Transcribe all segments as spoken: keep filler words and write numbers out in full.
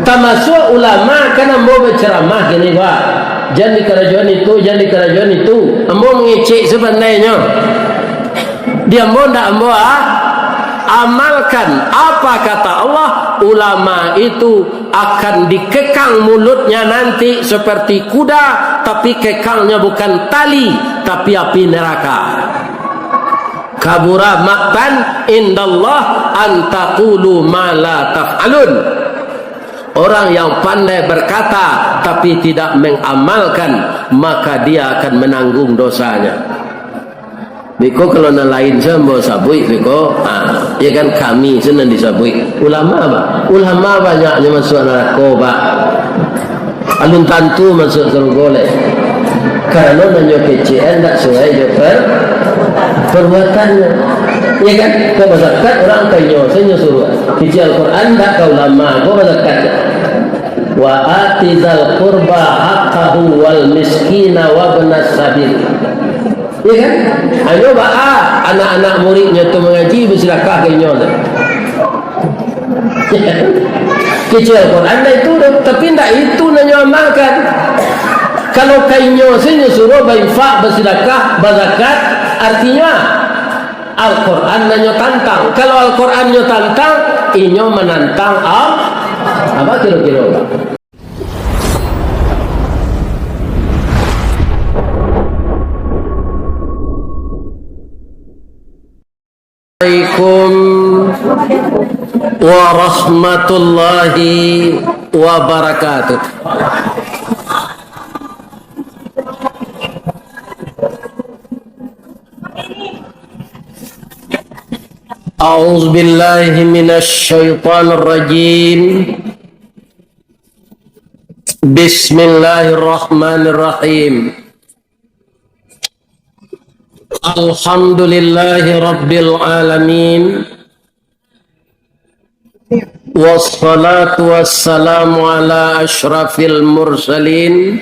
Tamasuak ulama, kan ambo bacaramah kini, Pak. Jan dikarajoan itu, jan dikarajoan itu. Ambo mangecek sabandainyo. Di ambo ndak ambo, ah, amalkan apa kata Allah, ulama itu akan dikekang mulutnya nanti seperti kuda, tapi kekangnya bukan tali, tapi api neraka. Kabura maqtan indallah an taqulu ma la taf'alun. Orang yang pandai berkata, tapi tidak mengamalkan, maka dia akan menanggung dosanya. Biko kalau nan lain sa ambo sabuik biko, ha, ya kan, kami sa nan disabuik. Ulama, Pak. Ulama banyaknyo masuak narako, Pak. Alun tantu masuak sarugo lai. Karano nan nyo kecek-an ndak suai jo per-, perbuatannyo. Ya kan? Kok bazakat urang ka inyo, sa nyo suruah. Kecek Al-Quran ndak ka ulama, kok bazakat. Wa ati dzal qurba haqqahu wal miskina wabnas sabil. Ya kan? Hanyo baa anak-anak muridnyo tu mangaji, basadakah ka inyo tu. Kecek Al-Quran ndak itu doh, tapi ndak itu nan nyo amalkan. Kalau ka inyo se nyo suruah bainfak, basadakah, bazakat, artinyo Al-Quran nan nyo tantang. Kalau Al-Quran nyo tantang, inyo manantang Al-, apa kiro-kiro? Assalamualaikum warahmatullahi wabarakatuh. A'udzubillahi minasyaitonirrajim. Bismillahirrahmanirrahim. Alhamdulillahi rabbil alamin. Wassalatu wassalamu ala asyrafil mursalin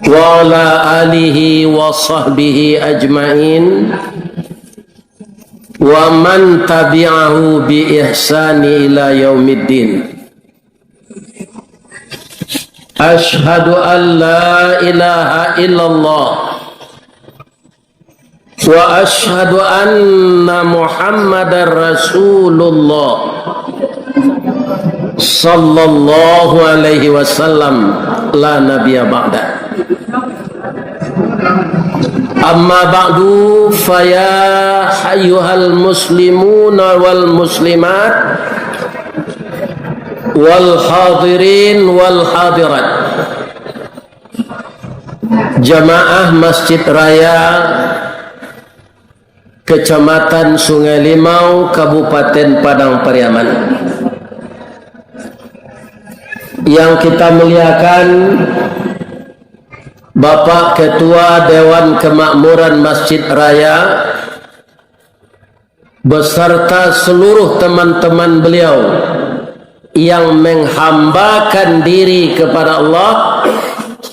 wa ala alihi wa sahbihi ajmain wa man tabi'ahu bi ihsani ila yaumiddin. Asyhadu an la ilaha illallah wa asyhadu anna Muhammadar Rasulullah sallallahu alaihi wasallam, la nabiyya ba'da. Amma ba'du, fa ya ayyuhal muslimuna wal muslimat wal hadirin wal hadirat. Jamaah Masjid Raya Kecamatan Sungai Limau, Kabupaten Padang Pariaman. Yang kita muliakan, Bapak Ketua Dewan Kemakmuran Masjid Raya, beserta seluruh teman-teman beliau yang menghambakan diri kepada Allah,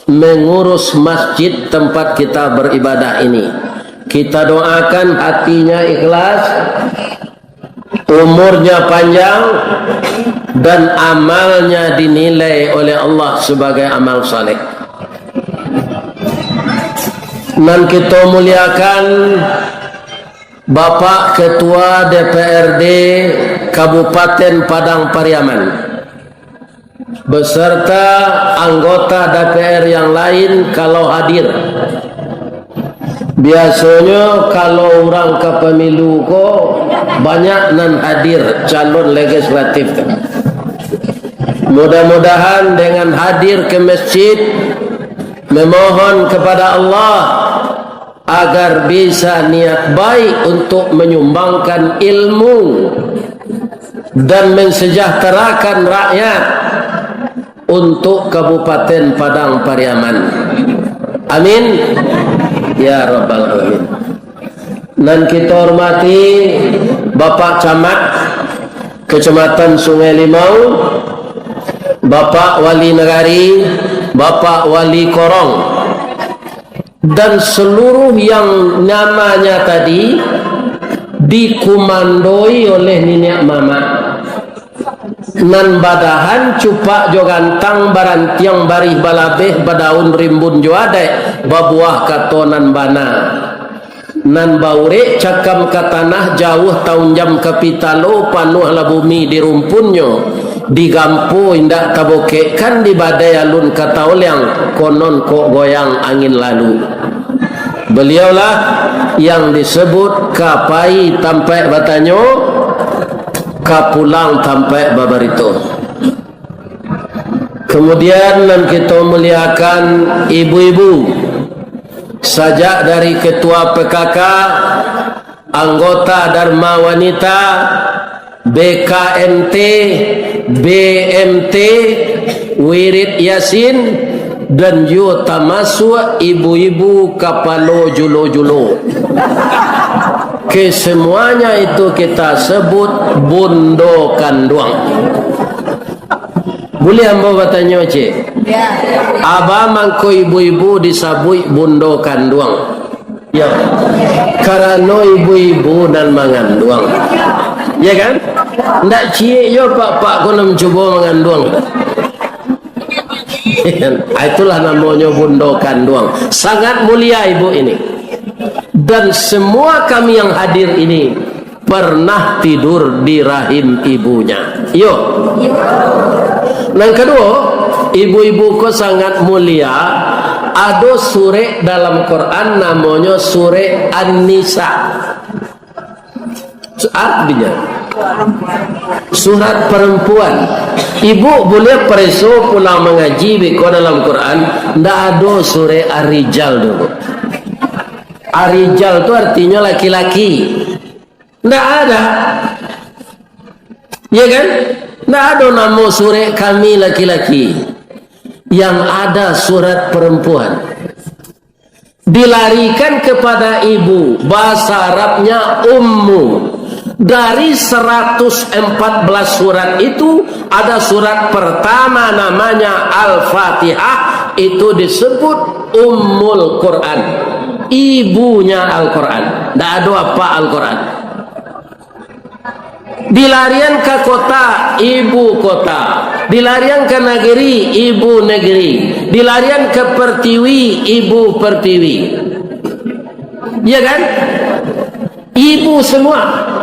mengurus masjid tempat kita beribadah ini. Kita doakan hatinya ikhlas, umurnya panjang, dan amalnya dinilai oleh Allah sebagai amal saleh. Nan kita muliakan, Bapak Ketua D P R D Kabupaten Padang Pariaman, beserta anggota D P R yang lain kalau hadir. Biasonyo kalau urang ka pemilu ko, banyak nan hadir calon legislatif tu. Mudah-mudahan dengan hadir ke masjid, memohon kepada Allah agar bisa niat baik untuk menyumbangkan ilmu dan mensejahterakan rakyat untuk Kabupaten Padang Pariaman. Amin. Ya Rabbal Alamin. Nan kita hormati Bapak Camat Kecamatan Sungai Limau, Bapak Wali Nagari, Bapak Wali Korong, dan seluruh yang namanya tadi dikumandoi oleh niniak mamak. Nan badahan cupak jo gantang, barantiang barih balabeh, badaun rimbun jo adaik, babuah kato nan bana. Nan baurek cakam ka tanah, jauah taunjam ka pitalo, panuahlah bumi di rumpunnyo, digampo indak tabokekkan, di badai alun ka taoleang, konon kok goyang angin lalu. Baliaulah yang disebut ka pai tampaik batanyo, ka pulang tampaik babarito. Kemudian nan kito muliakan ibu-ibu, sajak dari ketua P K K, anggota Dharma Wanita, B K M T, B M T, Wirid Yasin, dan juo tamasuak ibu-ibu kapalo julo-julo. Kesemuanya itu kita sebut bundo kanduang. Buliah ambo batanyo, Cik? Ya. Aba mangko ibu-ibu disabuik bundo kanduang? Ya. Karano ibu-ibu nan manganduang. Ya kan? Ndak ciek jo pak-pak ko nan mancubo manganduang. Ah, itulah namonyo bundo kanduang. Sangat mulia ibu ini. Dan semua kami yang hadir ini pernah tidur di rahim ibunya. Iyo. Nan kaduo, ibu-ibu ko sangat mulia. Ado surek dalam Quran namonyo surek An-Nisa. Artinya, surat perempuan. Ibu buliah pareso pulang mangaji beko dalam Quran, ndak ado surek Ar-Rijal tu, Bu. Ar-Rijal tu artinyo laki-laki. Ndak ada. Ya kan? Ndak ado namo surek kami laki-laki. Yang ada surat perempuan. Dilarikan kepada ibu, bahasa Arabnya ummu. Dari seratus empat belas surat itu, ada surat pertama namanya Al-Fatihah, itu disebut Ummul Quran, ibunya Al-Quran. Ndak ado apak Al-Quran. Dilarian ka kota, ibu kota. Dilarian ka nagari, ibu nagari. Dilarian ka pertiwi, ibu pertiwi. Ya kan? Ibu semua.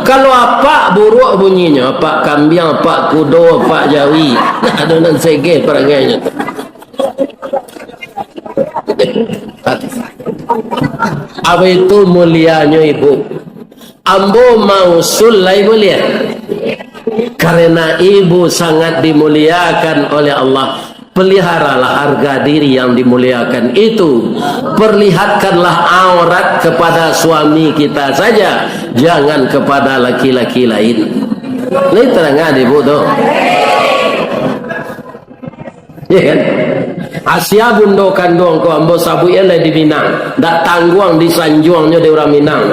Kalau apak buruak bunyinyo, apak kambiang, apak kudo, apak jawi, ado nan segeh parangainyo tu. Apa itu mulianyo ibu? Ambo mausul lai mulia. Karena ibu sangat dimuliakan oleh Allah, peliharalah harga diri yang dimuliakan itu. Perlihatkanlah aurat kepada suami kita saja, jangan kepada laki-laki lain. Lai tarang di ibu tu. Ya kan? Asia bundo kanduang ko ambo sabuik lai di Minang. Ndak tangguang disanjuangnyo dek urang Minang.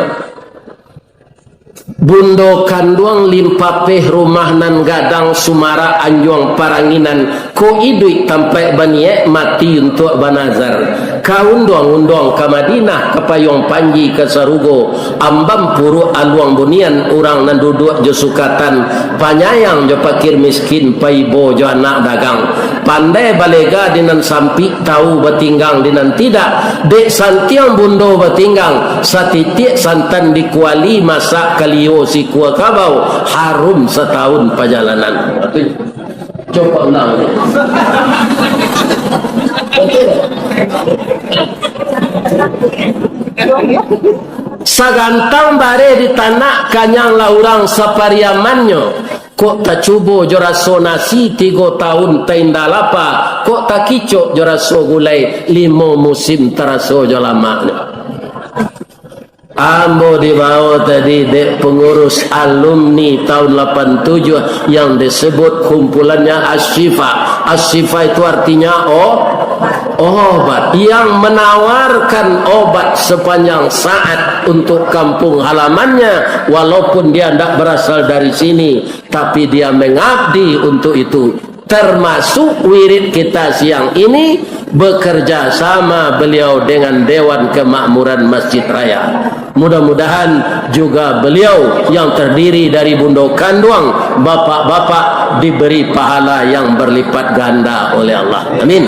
Bundo kanduang limpapeh rumah nan gadang sumarak anjuang paranginan, ko iduik tampaik baniaik mati untuak banazar. Ka unduang-unduang ka Madinah, ka payuang panji ka sarugo, ambam puruak aluang bunian, urang nan duduak jo sukatan, panyayang jo pakir miskin, paibo jo anak dagang. Pandai balega di nan sampik, tau batinggang di nan tidak. Dek santiang bundo batinggang, satitiak santan di kuali, masak kalio sikua kabau, harum satahun pajalanan. Coba ulang. Sagantang bareh di tanak, kanyanglah urang sapariamannyo. Kok tacubo jo raso nasi, tigo tahun tainda lapa. Kok takicok jo raso gulai, limo musim taraso jo lamaknyo. Ambo dibawa tadi dek pengurus alumni tahun lapan tujuh yang disebut kumpulannya Asyifa. Asyifa itu artinya o-, obat. Yang menawarkan obat sepanjang saat untuk kampung halamannya, walaupun dia ndak berasal dari sini, tapi dia mengabdi untuk itu. Termasuk wirid kita siang ini, bekerja sama beliau dengan Dewan Kemakmuran Masjid Raya. Mudah-mudahan juga beliau yang terdiri dari bundo kanduang, bapak-bapak diberi pahala yang berlipat ganda oleh Allah. Amin.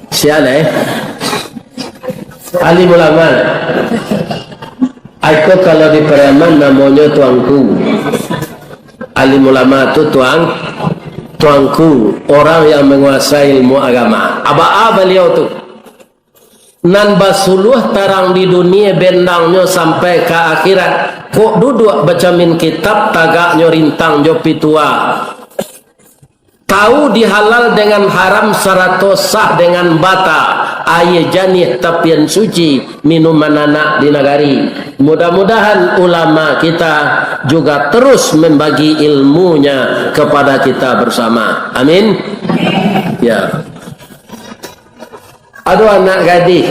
Sial, eh? Alim ulama. Aku kalau di Pariaman namonyo tuangku. Alim ulama tu tuang, tuangku, orang yang menguasai ilmu agama. Abaa baliau tu. Nan basuluah tarang di dunia bendangnyo sampai ka akhirat. Kok duduak bacamin kitab, tagaknyo rintang jo pitua. Tahu di halal dengan haram sarato sah dengan bata, aia janiah tapian suci, minuman anak di nagari. Mudah-mudahan ulama kita juga terus membagi ilmunya kepada kita bersama. Amin. Ya. Ado anak gadih.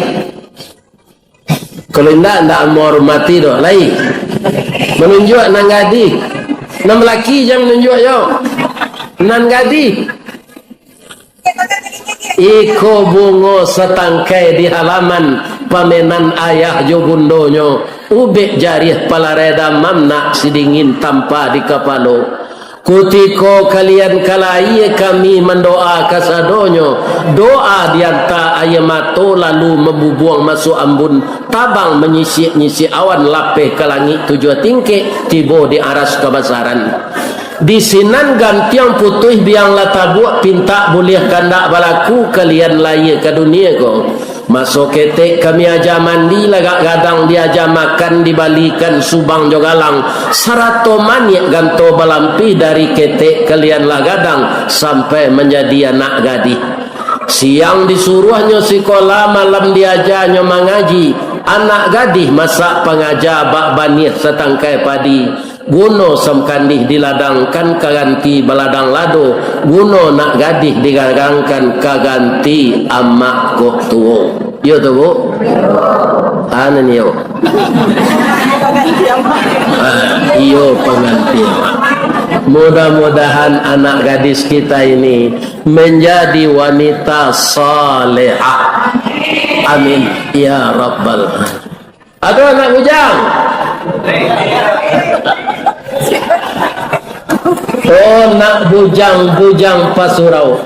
Kalau indak, indak ambo hormati doh. Lai. Manunjuak nan gadih. Nan balaki jan manunjuak yo. Nan gadih. Iko bungo satangkai di halaman pamenan ayah jo bundonyo. Ubek jariah palarai damam nak sidingin tampa di kapalo. Kutiko kalian ka lahia, kami mandoa kasadonyo, doa dianta aia mato lalu mambubuang masuak ambun, tabang manyisik-nyisik awan lapeh ka langik tujuah tingkek, tibo di aras kabasaran. Di sinan gantiang putuih biang lah tabuak, pintak buliah kandak balaku kalian lahia ka dunia ko. Maso ketek kami aja mandi, lagak gadang diaja makan, dibalikan subang jo galang, sarato maniak ganto balampih dari ketek kalian lah gadang sampai manjadi anak gadih. Siang disuruahnyo sikola, malam diajanyo mangaji, anak gadih masak pangaja bak baniah satangkai padi. Guno samkandih diladangkan ka ganti baladang lado, guno nak gadih digadangkan ka ganti amak kok tuo. Iyo tu, Bu? Anu ni, yo. Ah, iyo, pangganti amak. Mudah-mudahan anak gadis kita ini menjadi wanita salehah. Amin ya rabbal alamin. Ado anak bujang. Oh, nak bujang-bujang pasurau.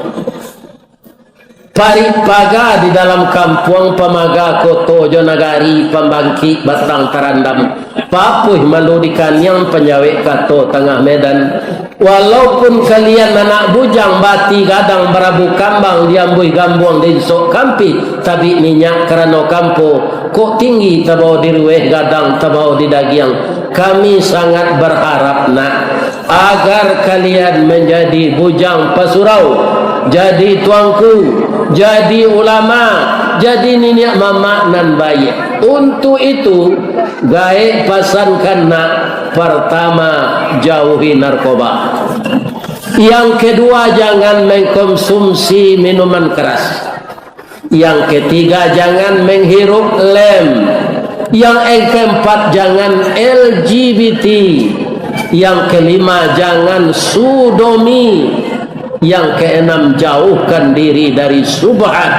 Parik paga di dalam kampuang, pamaga koto jo nagari, pambangkik batang tarandam, papuih malu di kaniang, panjawek kato tangah medan. Walaupun kalian anak bujang, bati gadang barabu kambang, diambuih gambuang dinsok kampih, tabik minyak karano kampo, kok tinggi tabao di rueh, gadang tabao di dagiang. Kami sangat berharap, nak, agar kalian menjadi bujang pasurau, jadi tuangku, jadi ulama, jadi niniak mamak nan baiak. Untuk itu, gaek pasankan, nak, partama, jauhi narkoba. Yang kedua, jangan mengkonsumsi minuman keras. Yang ketiga, jangan menghirup lem. Yang keempat, jangan L G B T. Yang kelima, jangan sodomi. Yang keenam, jauhkan diri dari syubhat,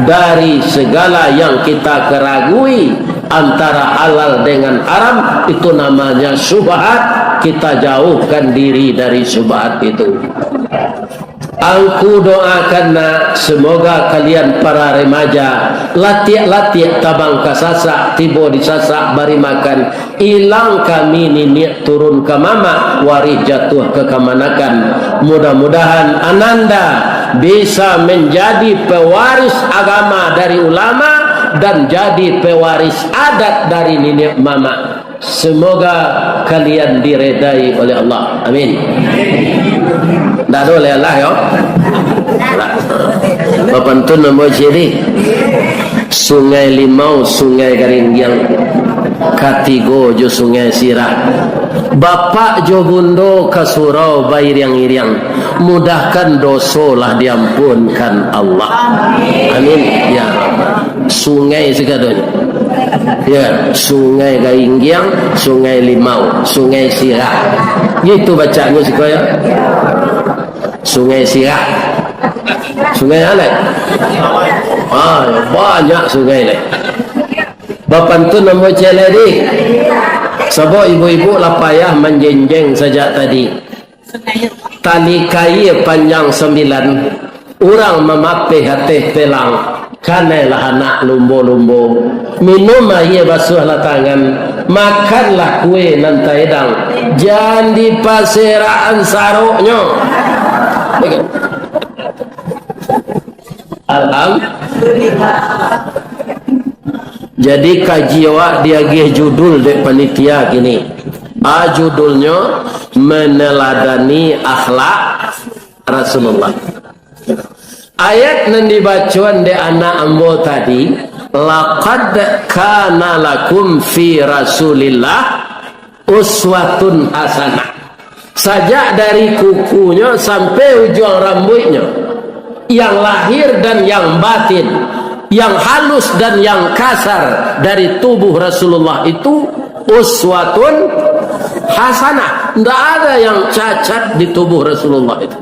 dari segala yang kita keragui antara halal dengan haram, itu namanya syubhat. Kita jauhkan diri dari syubhat itu. Angku doakan, nak, semoga kalian para remaja, latiak-latiak tabang ka sasak, tibo di sasak bari makan, ilang kami niniak turun ka mamak, warih jatuah ka kamanakan. Mudah-mudahan ananda bisa menjadi pewaris agama dari ulama dan jadi pewaris adat dari niniak mamak. Semoga kalian diredai oleh Allah. Amin. Ndak ado lai alah, yo. Bapantun ambo ciri. Sungai Limau, Sungai Garinggiang, katigo jo Sungai Sirah. Bapak jo bundo ka surau bairiang-iriang, mudahkan doso lah diampunkan Allah. Amin ya rabbal. Sungai sakadonyo. Ya, Sungai Garinggiang, Sungai Limau, Sungai Sirah. Gitu bacanyo siko, ya. Sungai Sirah. Sungai Alai. Ah, banyak sungai lai. Bapantun ambo ciek lai, di. Sabab ibu-ibu lah payah manjenjeng sajak tadi. Tali kaia panjang sambilan, urang mamapeh ateh pelang, kanailah anak lumbo-lumbo. Minum aia basuahlah tangan, makanlah kue nan taedang, jan dipaserakan saroknyo. Alhamdulillah. Jadi kaji awak diagiah judul dek panitia kini. A, judulnyo Meneladani Akhlak Rasulullah. Ayat nan dibacoan dek anak ambo tadi, "Laqad kana lakum fi Rasulillah uswatun hasanah." Sajak dari kukunyo sampai ujuang rambuiknyo, yang lahir dan yang batin, yang halus dan yang kasar dari tubuh Rasulullah itu uswatun hasanah. Ndak ada yang cacat di tubuh Rasulullah itu.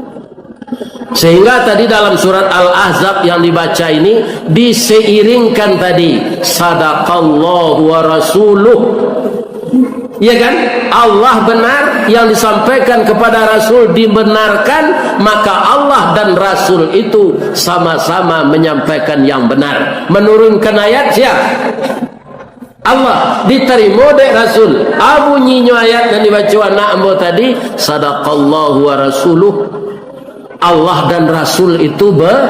Sehingga tadi dalam surat Al-Ahzab yang dibaca ini diseiringkan tadi, "Sadaqallahu wa rasuluh." Ya kan? Allah benar, yang disampaikan kepada Rasul dibenarkan, maka Allah dan Rasul itu sama-sama menyampaikan yang benar. Menurunkan ayat siapa? Allah. Ditarimo dek Rasul. A, bunyinyo ayat nan dibaco anak ambo tadi, "Sadaqallahu wa rasuluh." Allah dan Rasul itu be-,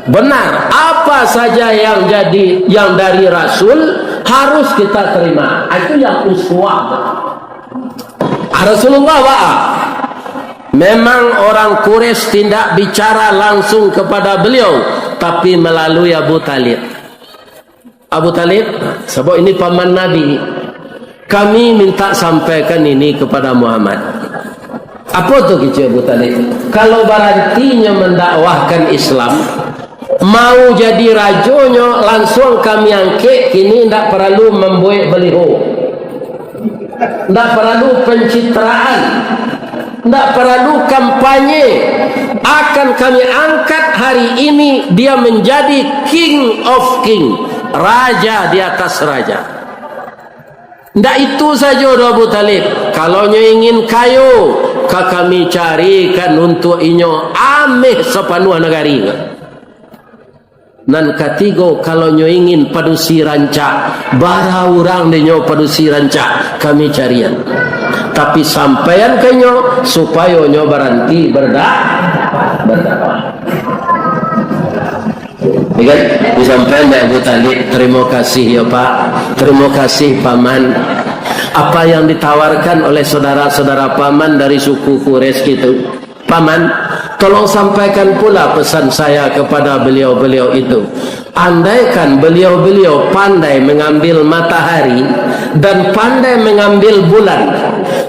benar. Apa saja yang jadi, yang dari Rasul, harus kita terima. Itu yang uswah. Ah, Rasulullah, wa. Memang orang Quraisy tidak bicara langsung kepada beliau, tapi melalui Abu Thalib. Abu Thalib, sabab ini paman Nabi, "Kami minta sampaikan ini kepada Muhammad." "Apo tu?" kecek Abu Thalib. "Kalau barantinyo mandakwahkan Islam, mau jadi rajonyo, lansuang kami angkek, kini ndak paralu mambuek baliho." Ndak paralu pencitraan, ndak paralu kampanye. Akan kami angkat hari ini dia menjadi King of King, raja di atas raja. Ndak itu sajo doh Abu Thalib. Kalau nyo ingin kayo, ka kami carikan untuak inyo ameh sapanuah nagari. Nan katigo, kalau nyo ingin padusi rancak, bara urang dek nyo padusi rancak, kami carian. Tapi sampaian ka inyo, supayo nyo baranti berda-, berdakwah. Ya kan? Disampaian dek Abu Thalib, "Terima kasih ya, Pak. Terima kasih, Paman." Apa yang ditawarkan oleh saudara-saudara Paman dari suku Quraisy itu? "Paman, tolong sampaikan pula pesan saya kepada beliau-beliau itu. Andaikan beliau-beliau pandai mengambil matahari dan pandai mengambil bulan,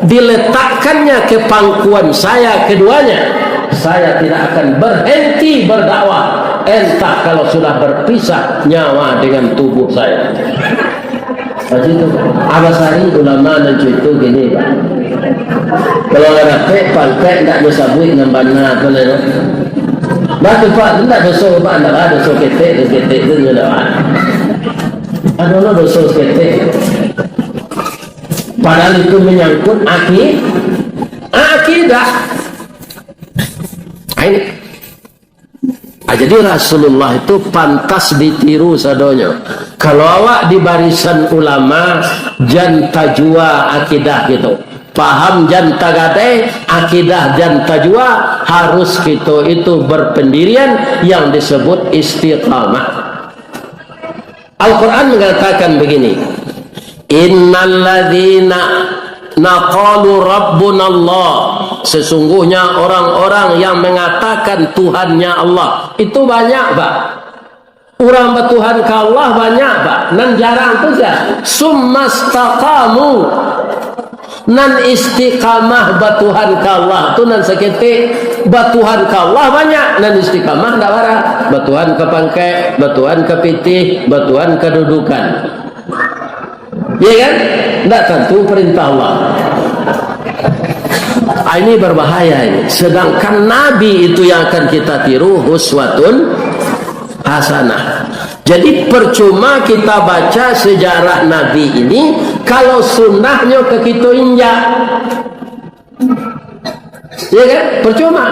diletakkannya ke pangkuan saya keduanya, saya tidak akan berhenti berdakwah, entah kalau sudah berpisah nyawa dengan tubuh saya." Macam tu. Abah Sari ulama nan cuitu kini, Pak. Kalau lah dapek pangkek, ndak nyo sabuik nan bana tu lah. Batu, Pak, ndak doso, Pak, ndak lah doso ketek, doso ketek tu nyo dah, Pak. Ado lo doso ketek. Padahal itu menyangkut aki-, akidah. Ini. Ah, jadi Rasulullah itu pantas ditiru sadonyo. Kalau awak di barisan ulama, jan tajua akidah gitu. Paham jan tagadai, akidah jan tajua, harus kito itu berpendirian yang disebut istiqamah. Al-Quran mengatakan begini, "Innalladzina naqalu rabbunallah," sesungguhnya orang-orang yang mengatakan Tuhannya Allah, itu banyak, Pak. Urang batuhan ka Allah banyak, Pak. Nan jarang tu sia? Summastaqamu. Nan istiqamah batuhan ka Allah tu nan saketek. Batuhan ka Allah banyak, nan istiqamah ndak bara. Batuhan ka pangkek, batuhan ka pitih, batuhan ka dudukan. Ya kan? Ndak tantu perintah Allah. Ah, ini berbahaya ini. Sedangkan Nabi itu yang akan kita tiru, uswatun hasanah. Jadi, percuma kita baca sejarah Nabi ini, kalau sunnahnyo ka kito injak. Ya kan? Percuma.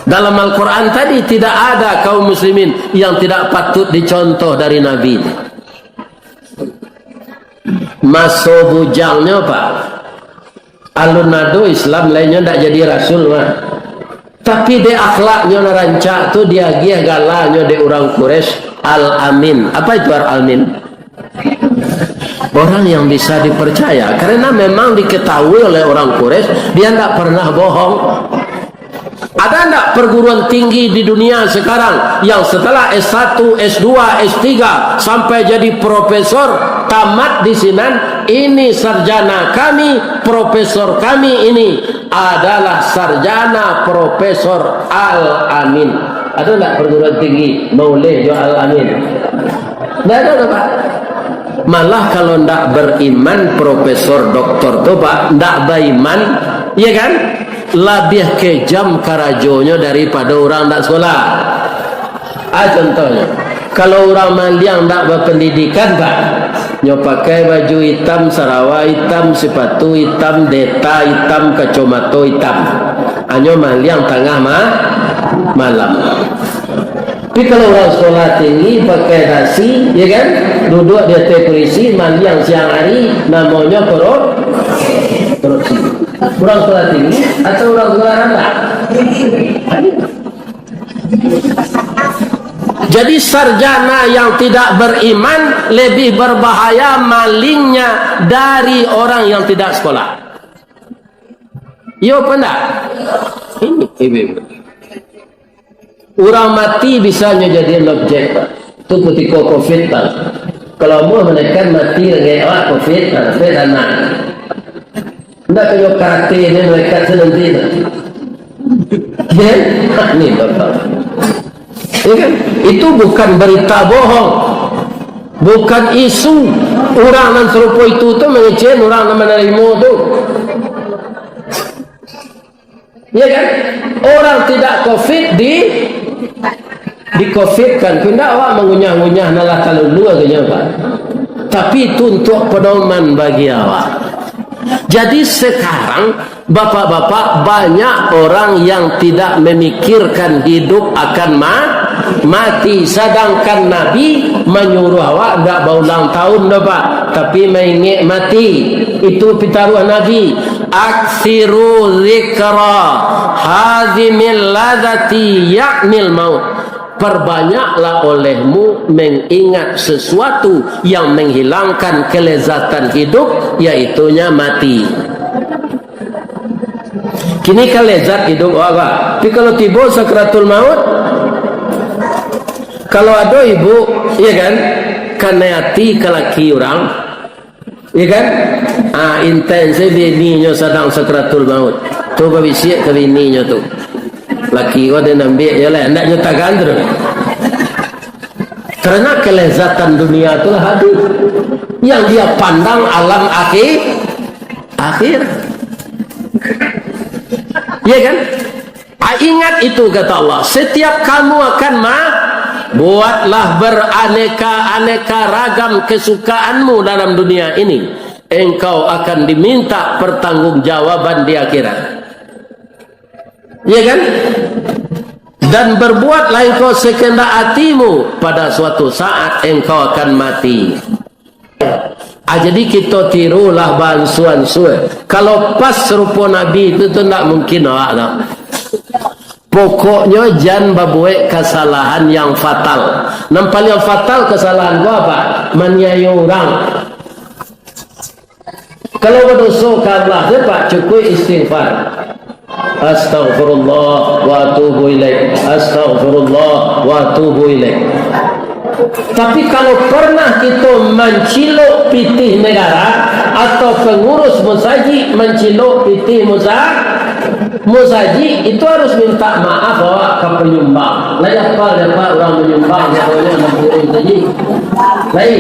Dalam Al-Quran tadi tidak ada kaum muslimin yang tidak patut dicontoh dari Nabi. Maso bujangnyo, Pak, alun ado Islam, lainnyo ndak jadi rasul mah. Tapi dek akhlaknyo nan rancak tu, diagiah galanyo dek urang Quraisy, Al-Amin. Apa itu Al-Amin? Orang yang bisa dipercaya, karena memang diketahui oleh orang Quraisy, dia ndak pernah bohong. Ada ndak perguruan tinggi di dunia sekarang yang setelah S satu, S dua, S tiga sampai jadi profesor, tamat di sinan, ini sarjana kami, profesor kami ini adalah sarjana Profesor Al-Amin? Ada ndak perguruan tinggi mauleh jo Al-Amin? Ndak ada, Pak. Malah kalau ndak beriman profesor doktor tu, Pak, ndak beriman, ya kan? Labiah kejam karajonyo daripado urang ndak sekolah. Ah, contohnyo, kalau urang maliang ndak bapendidikan, Pak, nyo pakai baju itam, sarawa itam, sipatu itam, deta itam, kacomato itam. Hanyo maliang tangah ma-, malam. Tapi kalau urang sekolah tinggi, pakai dasi, ya kan, duduak di ateh kurisi, maliang siang hari, namonyo korup-, korupsi. Urang sekolah tinggi atau urang sekolah randah? Jadi, sarjana yang tidak beriman lebih berbahaya malingnya dari orang yang tidak sekolah. Iyo apa ndak? Ini, ibu-ibu. Urang mati bisa nyo jadian objek, Pak. Tu kutiko covid, Pak. Kalau amuah malaikat mati lagi awak covid, nah, covid anak. Ndak kayo karate ni malaikat tu nanti tu. Ya? Ni, Bapak. Ya kan? Itu bukan berita bohong. Bukan isu. Urang nan sarupo itu tu mangecek urang nan manarimo tu. Ya kan? Orang tidak covid di, di-covidkan. Indak awak mangunyah-ngunyah nan lah talulua tu nyo, Pak. Tapi itu untuak pedoman bagi awak. Jadi sekarang, bapak-bapak, banyak orang yang tidak memikirkan hidup akan ma-, mati. Sedangkan Nabi manyuruh awak ndak baulang tahun doh, Pak, tapi maingek mati. Itu pitaruah Nabi. "Aksiru zikra hazimil lazati, yaknil maut." Perbanyaklah olehmu mengingat sesuatu yang menghilangkan kelezatan hidup, yaitunya mati. Kini kan lezat hidup awak, Pak. Tapi kalau tibo sakratul maut, kalau ado ibu, iya kan, kanai ati ka laki urang, iya kan? Ah, intai se bininyo sadang sakratul maut. Tu babisiak ka bininyo tu. Laki ko den ambiak je lah, ndak nyo tagan tu. Karena kelezatan dunia tu lah habis. Yang dia pandang alam akhi-, akhir. Iya kan? Ah, ingat itu, kata Allah, "Setiap kamu akan ma-, buatlah beraneka-aneka ragam kesukaanmu dalam dunia ini. Engkau akan diminta pertanggungjawaban di akhirat." Iya kan? "Dan berbuatlah engkau sekehendak hatimu, pada suatu saat engkau akan mati." Ah, jadi kito tirulah baansua-ansua. Kalau pas rupo Nabi tu, tu ndak mungkin awak tu. Pokoknyo jan babuek kasalahan yang fatal. Nan paliang fatal kasalahan ko apa? Maniayo urang. Kalau badoso ka Allah, tu, Pak, cukuik istighfar. Astaghfirullah wa atubu ilaih. Astaghfirullah wa atubu ilaih. Tapi kalau pernah kito mancilok pitih negara atau pengurus musajik mancilok pitih musa-, musajik, itu harus minta maaf awak ka penyumbang. Lai apal dek awak urang manyumbang, contohnyo, nan turun tadi. Lai.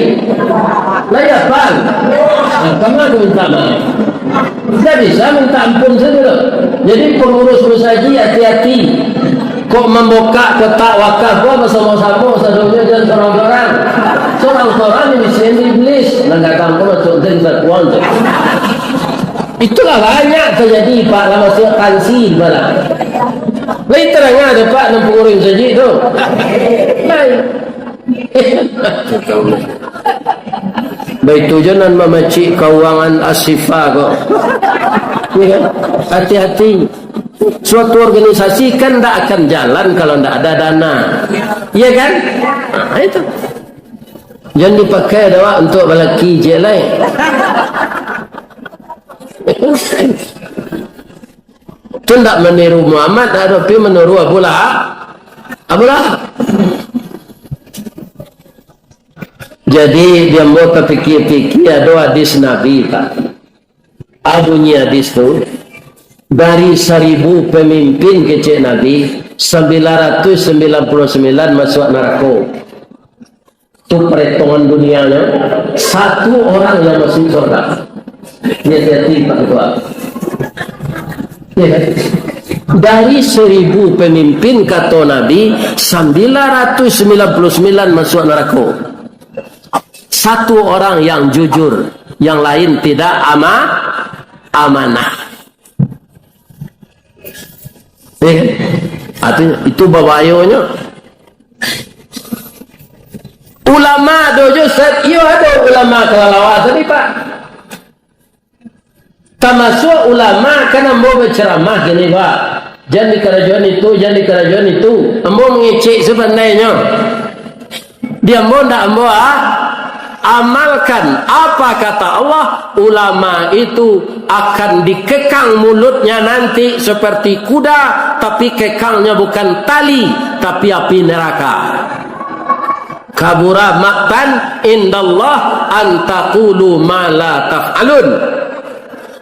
Lai apal. Nah, kama tu minta maaf. Ndak bisa minta ampun sajo doh. Jadi, pangurus musajik hati-hati. Kok mambukak kotak wakaf ko basamo-samo sadonyo, jan sorang-sorang. Sorang-sorang di sini iblis. Nan datang ko masuak den sakuang tu. Itulah banyak tajadi, Pak, lah masuak tansi di bala. Lai tadanga dek Pak nan pangurus musajik tu. Lai. Baitu jo nan mamacik kauangan Asifa ko. Iya kan? Hati-hati. Suatu organisasi kan ndak akan jalan kalau ndak ada dana. Iya kan? Nah, itu. Jan dipakai dek awak untuak balaki ciek lai. Tu ndak maniru Muhammad, tapi maniru Abu Lahab. Abu Lahab. Jadi, di ambo tapikia-pikia, ado hadis Nabi, Pak. A bunyi hadis tu, dari saribu pamimpin kecek Nabi, sambilan ratuih sambilan puluah sambilan masuak narako. Tu paretongan dunianyo, satu orang yang masuk surga. Ni hati-hati, Pak Ketua. Ya kan? Dari seribu pemimpin, kato Nabi, sambilan ratuih sambilan puluah sambilan masuak narako. Satu orang yang jujur, yang lain tidak ama-, amanah. Eh, artinya, itu babahayonyo. Ulama ado jo, Ustaz? Iyo, ado ulama kalalawa tadi, Pak. Tamasuak ulama, kan ambo bacaramah kini, Pak. Jan dikarajoan itu, jan dikarajoan itu. Ambo mangecek sabandainyo. Di ambo ndak ambo a-, amalkan. Apa kata Allah? Ulama itu akan dikekang mulutnya nanti seperti kuda, tapi kekangnya bukan tali, tapi api neraka. Kabura maqtan indallah an taqulu ma la taf'alun.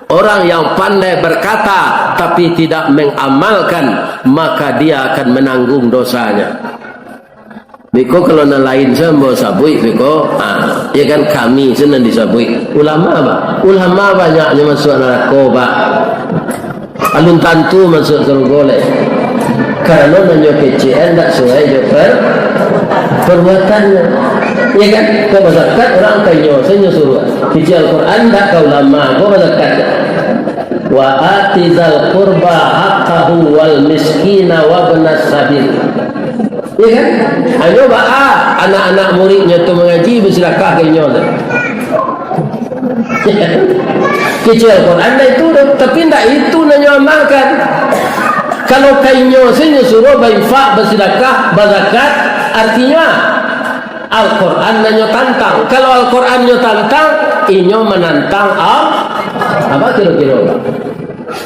Orang yang pandai berkata, tapi tidak mengamalkan, maka dia akan menanggung dosanya. Beko kalau nan lain se ambo sabuik beko, ah, ya kan, kami se nan disabuik. Ulama, Pak. Ulama banyaknyo masuak narako, Pak. Alun tantu masuak sarugo lai. Karano nan nyo kecekan ndak suai jo per-, perbuatannyo. Ya kan? Kok bazakat urang ka inyo se nyo suruah. Kecek Al-Quran ndak ka ulama, kok bazakat. Wa ati dzal qurba haqqahu wal miskina wabnas sabil. Ya kan? Hanyo baa anak-anak muridnyo tu mangaji, basadakah ka inyo tu. Kecek Al-Quran ndak itu doh, tapi ndak itu nan nyo amalkan. Kalau ka inyo se nyo suruah bainfak, basadakah, bazakat, artinyo Al-Quran nan nyo tantang. Kalau Al-Quran nyo tantang, inyo manantang Al-, apa kiro-kiro?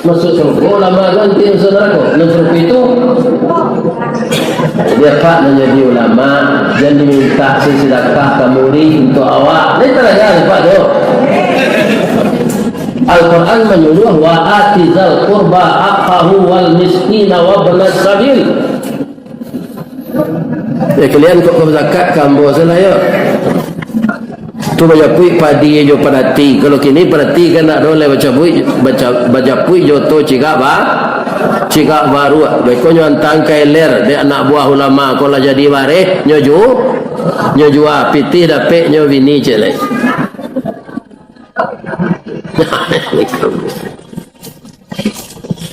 Masuak sarugo ulama tu, nanti masuak narako. Nan sarugo itu, dia Pak nan jadi ulama, jan diminta se sadakah ka murid untuak awak. Ni talaga Pak tu. Al-Quran manyuruah, "Wa ati dzal qurba haqqahu wal miskina wabnas sabil." Eh, kalian kok ka bazakat ka ambo se lah, yo. Tu bajapuik padi jo padati. Kalau kini padati kan ndak ado lai bacabuik, baca-, bajapuik jo oto cigak ba-, cigak baruak. Beko nyo antang ka ilir dek anak buah ulama, kok lah jadi bareh, nyo ju-, nyo jua, pitih dapek nyo bini ciek lai.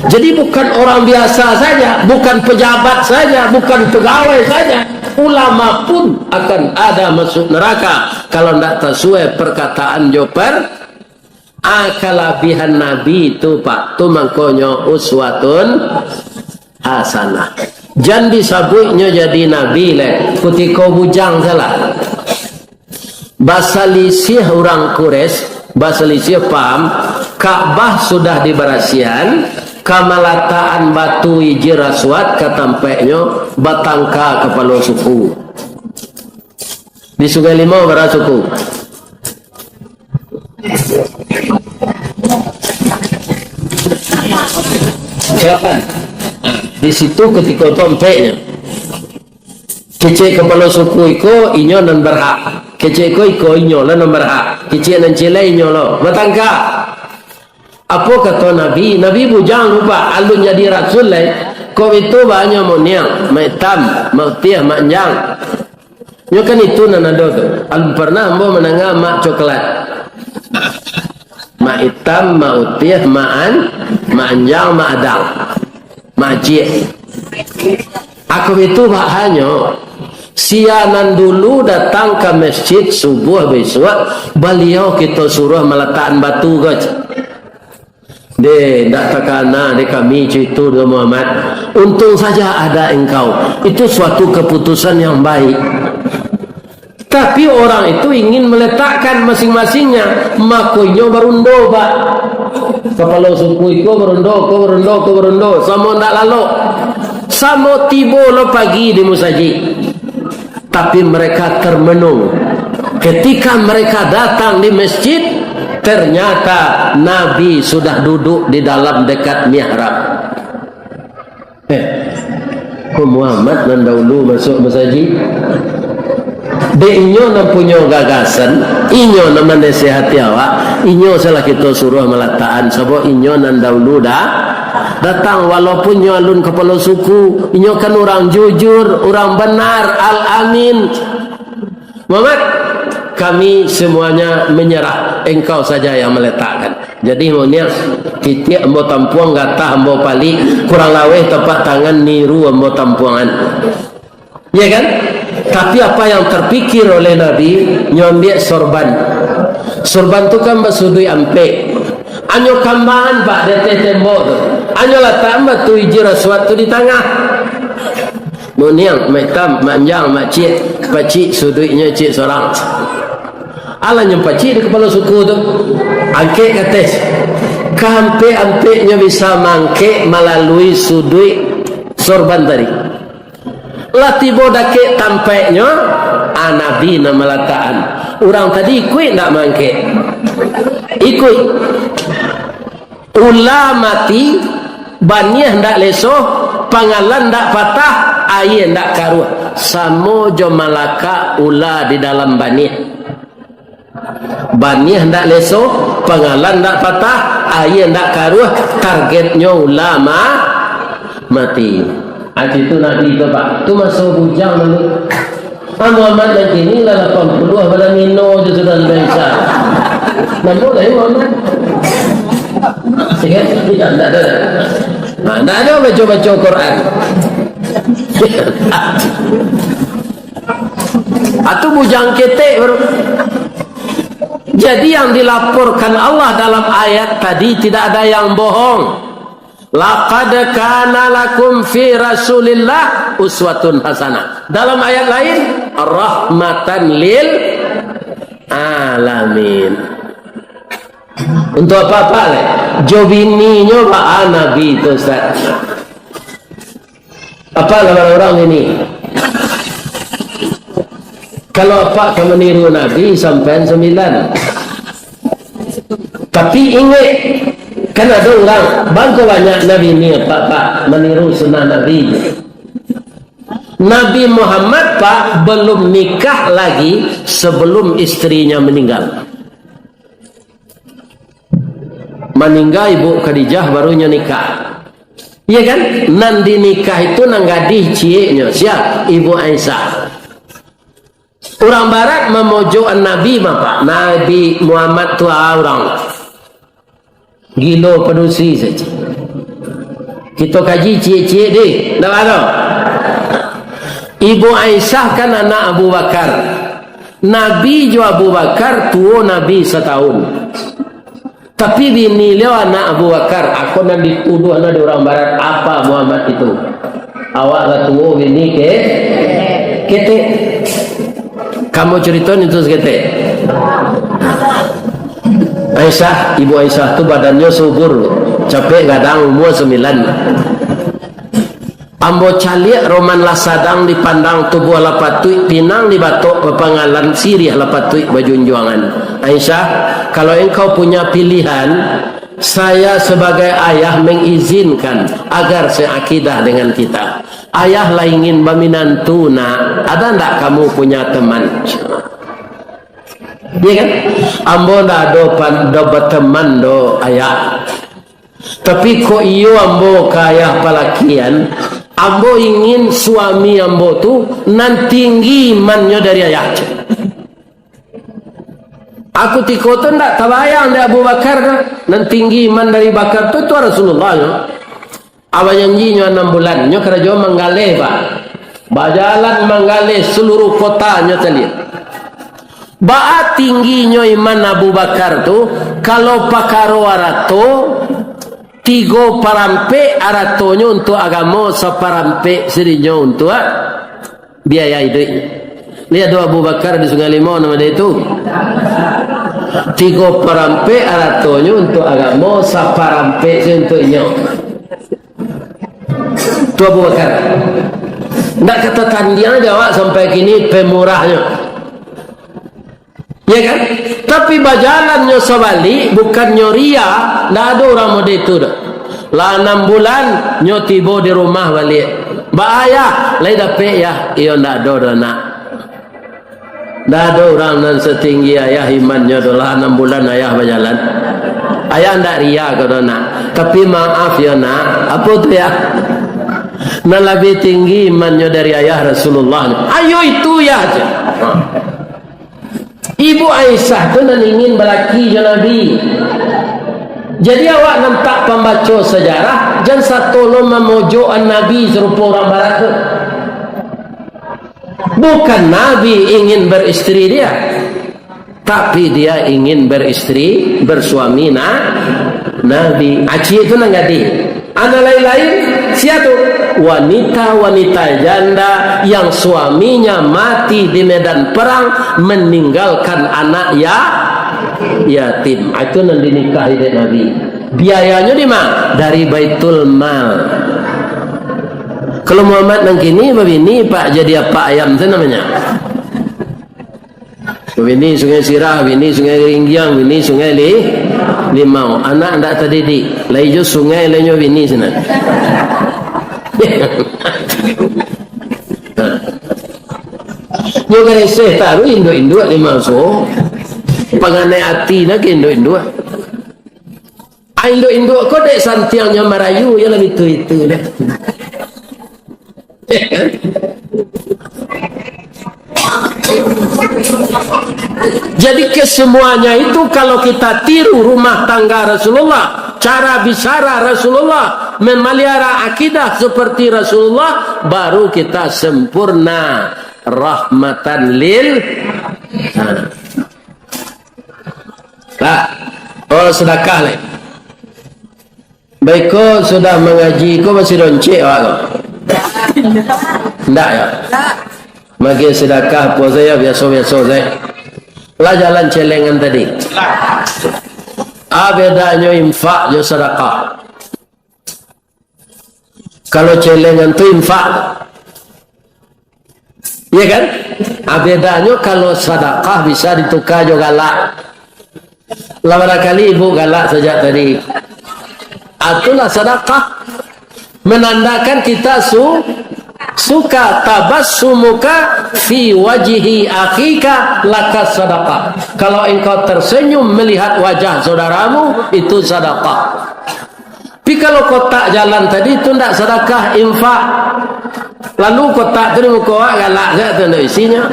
Jadi, bukan orang biasa saja, bukan pejabat saja, bukan pegawai saja, ulama pun akan ada masuk neraka kalau ndak tasuai perkataan jo per-, ah, kalabihan Nabi tu, Pak, tu mangkonyo uswatun hasanah. Jan disabuiknyo jadi nabi lai, kutiko bujang salah. Basalisiah urang Quraisy, basalisiah paham, Ka'bah sudah dibarasiahan, ka malatakan batu Hijir Aswad ka tampeknyo, batangka kapalo suku. Di Sungai Limau bara suku? Salapan. Di situ kutiko tu ampeknyo. Kecek kapalo suku iko, inyo nan barhak. Kecek ko iko, inyo lah nan barhak. Kecek nan ciek lai, inyo lo. Batangka. Apo kato Nabi? Nabi bujang tu, Pak, alun jadi rasul lai. Kok itu, Pak, nyo moniang, mak itam, mak utiah, mak anjang. Nyo kan itu nan ado tu. Alun pernah ambo mandanga mak coklat. Mak itam, mak utiah, mak an-, mak anjang, mak adang. Mak ciek. Ako itu, Pak, hanyo sia nan dulu datang ka masjid subuah bisuak, baliau kito suruah malatakan batu ko. Deh, ndak takana dek kami cuitu doh, Muhammad. Untung saja ada engkau. Itu suatu keputusan yang baik. Tapi orang itu ingin meletakkan masing-masingnya, mako inyo barundo, Pak. Kapalo suku iko barundo, ko barundo, ko barundo, samo ndak lalok. Samo tibo lo pagi di musajik. Tapi mereka termenung. Ketika mereka datang di masjid, ternyata Nabi sudah duduk di dalam dekat mihrab. Eh, ko Muhammad nan dahulu masuk masajik? Dek inyo nan punyo gagasan, inyo nan manasihati awak, inyo salah kito suruah malatakan, sabab inyo nan dahulu dah datang, walaupun inyo alun kapalo suku, inyo kan urang jujur, urang benar, al-amin. Muhammad, kami semuanya menyerah, engkau saja yang meletakkan. Jadi, moniang, titiak ambo tampuang, gatah ambo palik, kurang laweh tapak tangan niru ambo tampuangan. Ya kan? Tapi apa yang terpikir oleh Nabi, nyo ambiak sorban. Sorban tu kan basuduik ampek. Anyo kambangan, Pak, di ateh tembok tu. Anyo latak batu ijir aswad tu di tangah. Moniang, mak itam, mak anjang, mak ciek, pacik suduiknyo ciek sorang. Alah nyo pacik di kapalo suku tu. Angkek ka ateh. Kaampek-ampeknyo bisa maangkek malalui suduik sorban tadi. Lah tibo dakek tampaiknyo, ah, Nabi nan malatakan. Urang tadi ikuik ndak maangkek? Ikuik. Ula mati, baniah ndak leso, pangalan ndak patah, aia ndak karuah. Samo jo malakak ula di dalam baniah. Baniah ndak leso, pangalan ndak patah, aia ndak karuah, targetnyo ula ma-, mati. Ah, itu Nabi tu, Pak. Tu maso bujang dulu. Ah, Muhammad nan kini lah lapan puluah, badan mino je sudah sampai Isya. Nampak tak, Muhammad? Ya kan? Tidak, tidak ada. Nah, tidak ada baca-baca Quran. Atau bujang ketek baru. Jadi, yang dilaporkan Allah dalam ayat tadi tidak ada yang bohong. "Laqad kana lakum fi Rasulillah uswatun hasanah." Dalam ayat lain, "rahmatan lil alamin." Untuk apa-apa leh? Jo bininyo baa Nabi tu, Ustaz? Apa lawan urang ini? Kalau apak ka maniru Nabi, sampean sambilan. Tapi ingek, kan ado urang, bangko banyak Nabi ni, Pak, Pak, maniru sunnah Nabi. Nabi Muhammad, Pak, belum nikah lagi sebelum istrinya meninggal. Maningga Ibu Khadijah, baru nyo nikah. Iya kan? Nan dinikah itu nan gadih cieknyo. Sia? Ibu Aisyah. Urang barat mamojok Nabi, Bapak. Nabi Muhammad tu, ah, urang gilo padusi saja. Kito kaji ciek-ciek deh. Ndak ado. Ibu Aisyah kan anak Abu Bakar. Nabi jo Abu Bakar tuo Nabi satahun. Tapi bini liau anak Abu Bakar, ako nan dituduah nan di urang barat, apa Muhammad itu? Awak lah tuo, bini ke-, ketek. Kamu cerita itu seketek. Aisyah, Ibu Aisyah tu badannyo subur, capek gadang, umur sembilan. Ambo caliak roman lah sadang dipandang, tubuah lah patuik, pinang dibatok bapangalan, siriah lah patuik bajunjuangan. Aisyah, kalau engkau punya pilihan, saya sebagai ayah mengizinkan agar seakidah dengan kita. Ayah lah ingin baminantu, nak. Ada ndak kamu punya teman? Iya kan? Ambo ndak ado pan-, ndak bateman do, ayah. Tapi kok iyo ambo ka ayah palakian, ambo ingin suami ambo tu nan tinggi imannyo dari ayah. Aku tiko tu ndak tabayang dek Abu Bakar tu, nan tinggi iman dari Bakar tu, tu Rasulullah nyo. Awa janjinyo anam bulan, nyo karajo manggaleh, Pak. Bajalan manggaleh saluruh kota nyo caliak. Baa tingginyo iman Abu Bakar tu, kalau pakaro arato, tigo parampek aratonyo untuak agamo, saparampek sadinyo untuak biaya iduiknyo. Lihat tu Abu Bakar di Sungai Limau nama dia itu. Tigo parampek aratonyo untuak agamo, saparampek se untuak inyo. Tu Abu Bakar. Ndak ka tatandiang jo awak sampai kini pemurahnyo. Ya kan? Tapi bajalannyo sabalik, bukannyo ria, ndak ado urang model tu doh. Lah anam bulan, nyo tibo di rumah baliak. Baa, Yah, lai dapek, Yah? Iyo, ndak ado doh, Nak. Ndak ado urang nan satinggi ayah imannyo doh, lah anam bulan ayah bajalan. Ayah ndak ria ko doh, Nak. Tapi maaf yo, Nak. Apo tu, Yah? Nan labiah tinggi imannyo dari ayah Rasulullah. Ayo itu, Yah, cek. Ha. Ibu Aisyah tu nan ingin balaki jo Nabi. Jadi awak nan tak pambaco sajarah, jan sato lo mamojok-an Nabi sarupo urang barat tu. Bukan Nabi ingin beristeri dia, tapi dia ingin beristeri, bersuami na-, Nabi. Acik tu nan gadih. Anak lain-lain, sia tu? Wanita-wanita janda yang suaminya mati di medan perang, meninggalkan anak ya-, yatim. Ah, itu nan dinikahi dek Nabi. Biayanyo di ma? Dari Baitul Mal. Kalau Muhammad nan kini babini, Pak, jadi apak ayam tu namanya. Bini Sungai Sirah, bini Sungai Ringgiang, bini Sungai Li-, Limau. Anak ndak tadidik. Lai jo sungai, lai nyo bini sinan. Nyo gareseh taruih induak-induak di maso. Panganai ati nak induak-induak. Ah, induak-induak ko dek santiangnyo marayu, yo lah itu-itu deh. Jadi, kesemuanya itu, kalau kita tiru rumah tangga Rasulullah, cara bicara Rasulullah, memelihara akidah seperti Rasulullah, baru kita sempurna rahmatan lil. Nah. Lah. Oh, sedekah lai. Baiko sudah mangaji ko masih doncek awak ko? Ndak yo? Magi sedekah apo sajo, biaso-biaso sajo. Lah jalan celengan tadi. A bedanyo infak jo sedekah? Kalau celengan tu infak. Iya kan? Ah, bedanyo kalau sadakah bisa dituka jo galak. Lah, barangkali ibu galak sajak tadi. Ah, itulah sadakah. Menandakan kita su-, suka. Tabassumuka fi wajhi akhika laka sadakah. Kalau engkau tersenyum melihat wajah saudaramu, itu sadakah. Tapi kalau kotak jalan tadi tu ndak sadakah, infak. Lalu kotak tu di muko awak galak sajo tu, ndak isinyo.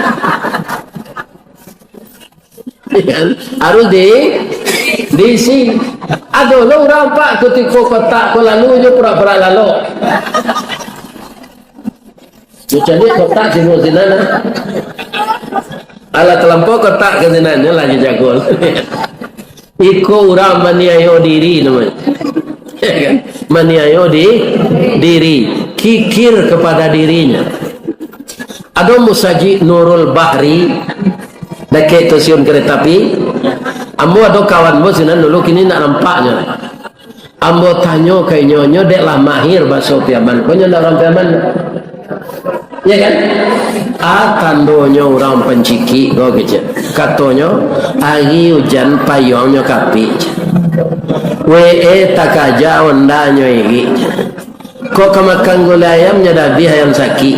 Kan? Harus di, diisi. Ado lo urang, Pak, kutiko kotak ko lalu jo pura-pura lalok. Yo caliak kotak sibuk sinan, ah. Alah talampau kotak ka sinan, nyo lah jagol. Iko urang maniayo diri namonyo. Ya kan? Maniayo di, diri. Kikir kepada dirinya. Ado musajik Nurul Bahri, dakek stasiun kereta api. Ambo ado kawan ambo sinan dulu, kini ndak nampak nyo. Ambo tanyo ka inyo, nyo dek lah mahir baso Piaman. Ko nyo ndak urang Piaman? Ya kan? Ah, tandonyo urang pancikik ko kecek. Katonyo, ari ujan payuangnyo kapik. W E takaja, ondanyo irik. Kok ka makan gulai ayam, nyo dah abih ayam sakik.